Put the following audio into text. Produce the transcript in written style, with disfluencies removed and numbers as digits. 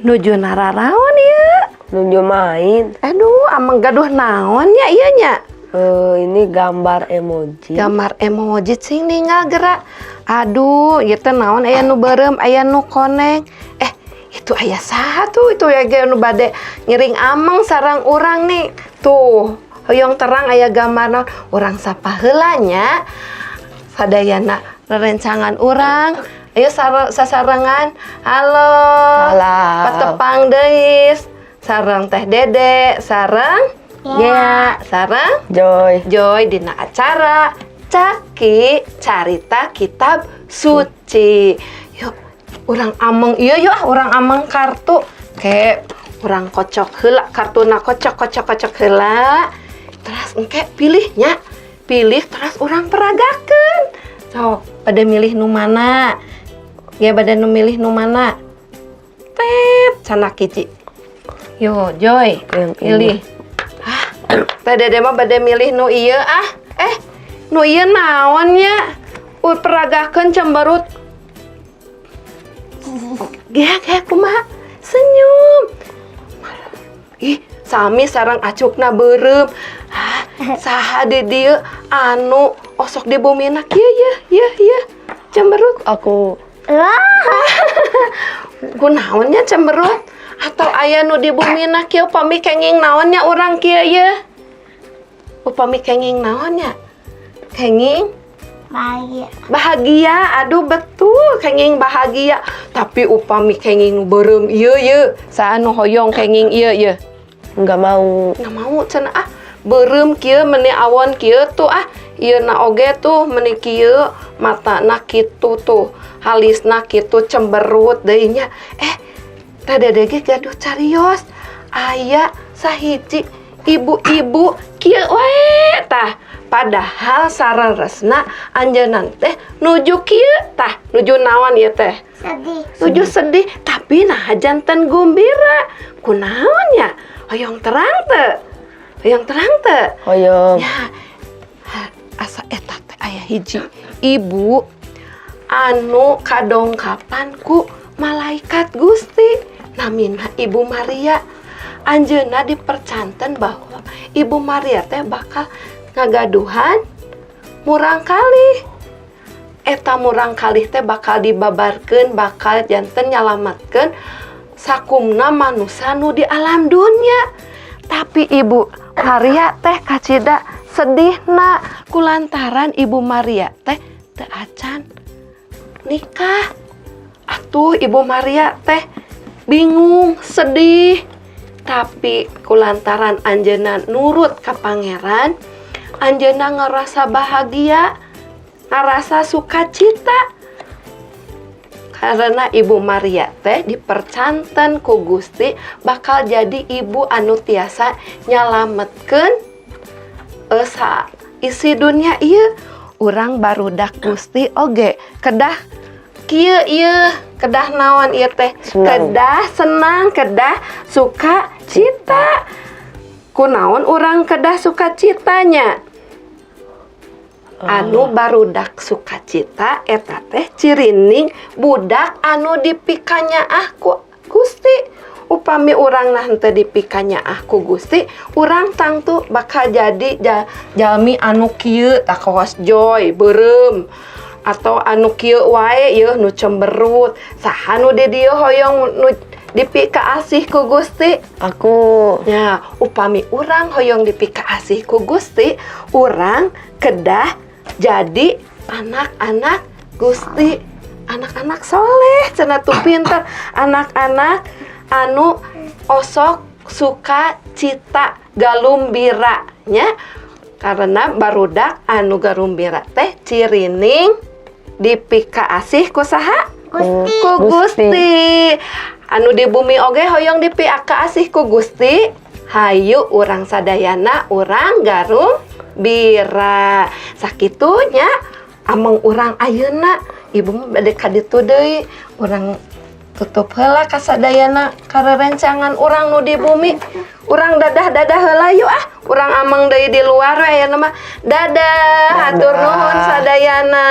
Nuju nararaon ieu? Nuju main. Aduh, ameng gaduh naon nya ieu nya? Ini gambar emoji. Gambar emoji, sing ninggal gerak. Aduh, ieu teh naon, aya nu beureum, aya nu koneng. Eh, itu aya saha tuh? Itu ya ge nu bade ngiring ameng sareng urang nih. Tuh, hoyong terang aya gambar naon? Urang sapa heula nya. Sadayana rerencangan urang. Ayo sasarengan. Halo. Halo. Patepang deui. Sareng Teh Dede, sareng Gea, sareng Joy. Joy dina acara Caki Carita Kitab Suci. Yuk, urang ameng iya yuk ah, urang ameng kartu. Kayak urang kocok heula kartuna, kocok kocok kocok heula. Terus engke pilihnya, pilih terus urang peragakeun. Sok, pada milih nu mana? Ya, pada nu milih nu mana? Tet, candak hiji. Yo, Joy, Yang ini. Pilih. Ah, Teh Dede mah bade milih nu ieu ah. Eh, nu ieu naon nya? Peragakeun cemberut. Gea, kayak kumaha? Senyum. Ih, sami sareng acukna beureum. Ah, saha di dieu anu osok di bumina kieu ye, ye, ye? Cemberut. Aku. Kunaon nya cemberut? Atau aya nu di bumina kieu, upami kenging naon nya urang kieu ye? Upami kenging naon nya? Kenging Bahagia. Bahagia. Aduh, betul, kenging bahagia. Tapi upami kenging nu beureum ieu ye, saha nu hoyong kenging ieu ye? Nggak mau. Nggak mau cenah ah. Beureum kieu meni awon kieu tuh ah. Ieu na oge tuh meni kieu, matana kitu tuh, halisna kitu, cemberut deui nya. Eh, Teh Dede ge gaduh carios. Aya sahiji ibu-ibu kieu wae tah. Padahal saleresna anjeunna teh nuju kieu tah, nuju naon ieu teh? Sedih. Nuju sedih, tapi nah janten gumbira. Kunaon nya? Hoyong terang teu? Hoyong terang teu? Hoyong. Ya, asa eta teh aya hiji ibu anu kadongkapan ku malaikat Gusti, namina Ibu Maria. Anjeunna dipercanten bahwa Ibu Maria teh bakal ngagaduhan murang kalih. Eta murang kalih teh bakal dibabarkeun, bakal janten nyalamatkeun sakumna manusia nu di alam dunia. Tapi Ibu Maria teh kacida sedihna kulantaran Ibu Maria teh teu acan nikah. Atuh Ibu Maria teh bingung, sedih. Tapi kulantaran anjeunna nurut ka Pangeran, anjeunna ngerasa bahagia, ngerasa sukacita. Karena Ibu Maria teh dipercanten ku Gusti bakal jadi ibu anu tiasa nyalametkeun sa isi dunia ieu. Urang barudak Gusti oge kedah kieu ieu, kedah naon ieu teh? Senang. Kedah senang, kedah suka cita. Kunaon urang kedah sukacitanya? Anu barudak sukacita eta teh cirining budak anu dipikanyaah ku Gusti. Upami urang nah henteu dipikanyaah ku Gusti, urang tangtu bakal jadi jalmi anu kieu tah, kawas Joy beureum atau anu kieu wae yeuh, nu cemberut. Saha nu di dieu hoyong nu dipikaasih ku Gusti? Aku. Ya, upami urang hoyong dipikaasih ku Gusti, urang kedah jadi anak-anak Gusti, anak-anak soleh cenah tuh, pinter, anak-anak anu osok suka cita, galumbira nya, karena barudak anu garumbira teh cirining dipikaasih ku saha? Gusti. Ku Gusti. Gusti. Anu di bumi oge hoyong dipikaasih ku Gusti, hayu urang sadayana urang garumbira. Sakitunya ameng urang ayeuna. Ibu mah bade ka ditu deui, urang tutup heula kasadayana karerencangan urang nu di bumi. Urang dadah-dadah heula yuk ah, urang ameng deui di luar we ayeuna mah. Dadah, hatur nuhun sadayana.